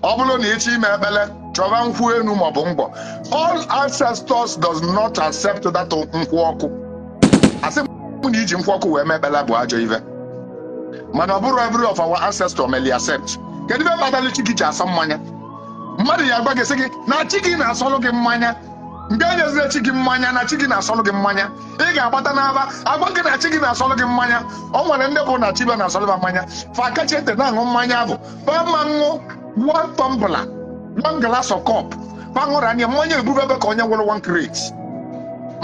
Ọ bụrụ na ịchọ ime ekpele, chọba nkwụ enu maọbụ ngwọ. All ancestors does not accept that nkwụ ọkụ. Asị m na iji nkwụ ọkụ wee mee ekpele bụ ajọ ife, mana ọ bụrụ every of our ancestor meli accept. Kedu ife kpatara chi gị ji asọ mmanya? Mmadụ ya agwa gị, sị gị na chi gị na-asọlụ gị mmanya. Mgbe enyezire chi gị mmanya na chi gị na-asọlụ gị mmanya, ị ga-agbata n'aba agwa gị na chi gị na-asọlụ gị mmanya. O nwere ndị bụ na chi be na-asọlụ ha mmanya, fa kacha ete na-aṅụ mmanya bụ fa ma ṅụ one tumbler, one glass of cup, fa ṅụrụ anya mmanya ebube ebe ka onye nwere one crate,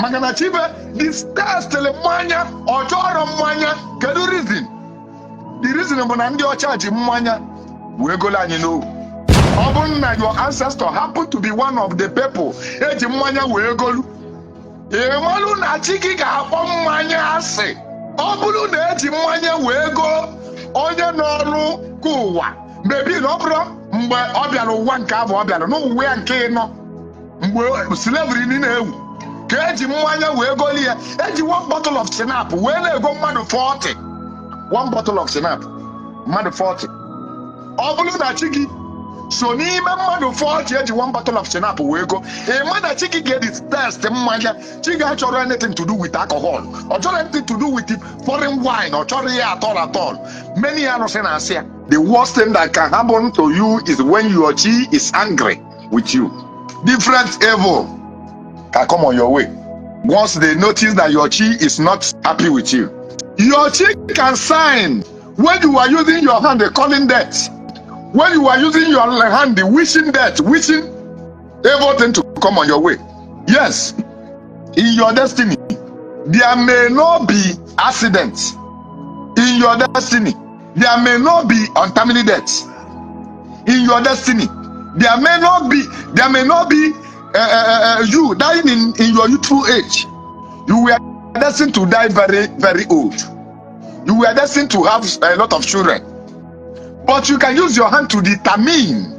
maka na chi be detestịrị mmanya, ọ chọrọ mmanya. Kedu reason? The reason bụ na ndị ọcha ji mmanya wee golo anyị n'ohu. Ọ bụrụ na your ancestor happen to be one of the people eji mmanya wee golu, ị malụ na chi gị ga-akpọ mmanya asị. Ọ bụrụ na eji mmanya wee goo onye n'ọrụ ka ụwa mebi na ọ bụrụ mgbe ọ bịara ụwa nke abụ, ọ bịara n'ụwa ya nke ịnọ, mgbe slavery na-ewu, ka eji mmanya wee goli ya. Eji one bottle of schnapps wee na-ego mmadụ 40. One bottle of schnapps, mmadụ 40. Ọ bụrụ na chi gị so n'ime mmadụ 40 eji one bottle of schnapps wee go, ị ma na chi gị ga-detest mmanya. Chi gị achọrọ anything to do with alcohol, ọ chọrọ anything to do with foreign wine, ọ chọrọ ya at all at all. Many arụsị na-asị ya. The worst thing that can happen to you is when your chi is angry with you. Different evil can come on your way once they notice that your chi is not happy with you. Your chi can sign when you are using your hand calling death, when you are using your hand wishing death, wishing evil thing to come on your way. Yes, in your destiny there may not be accident. In your destiny there may not be untimely death. In your destiny there may not be you dying in your youthful age. You were destined to die very, very old. You were destined to have a lot of children, but you can use your hand to determine,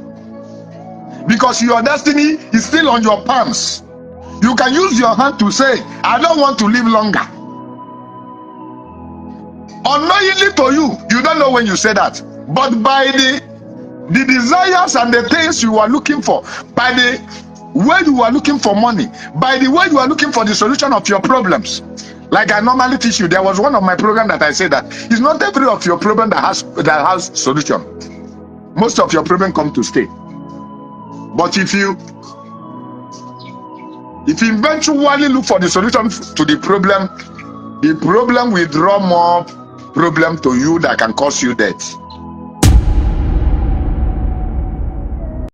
because your destiny is still on your palms. You can use your hand to say, "I don't want to live longer." Unknowingly to you, you don't know when you say that, but by the desires and the things you are looking for, by the way you are looking for money, by the way you are looking for the solution of your problems. Like I normally teach you, there was one of my program that I say that it's not every of your problem that has solution. Most of your problem come to stay, but if you eventually look for the solution to the problem, the problem will draw more problem to you that can cause you death.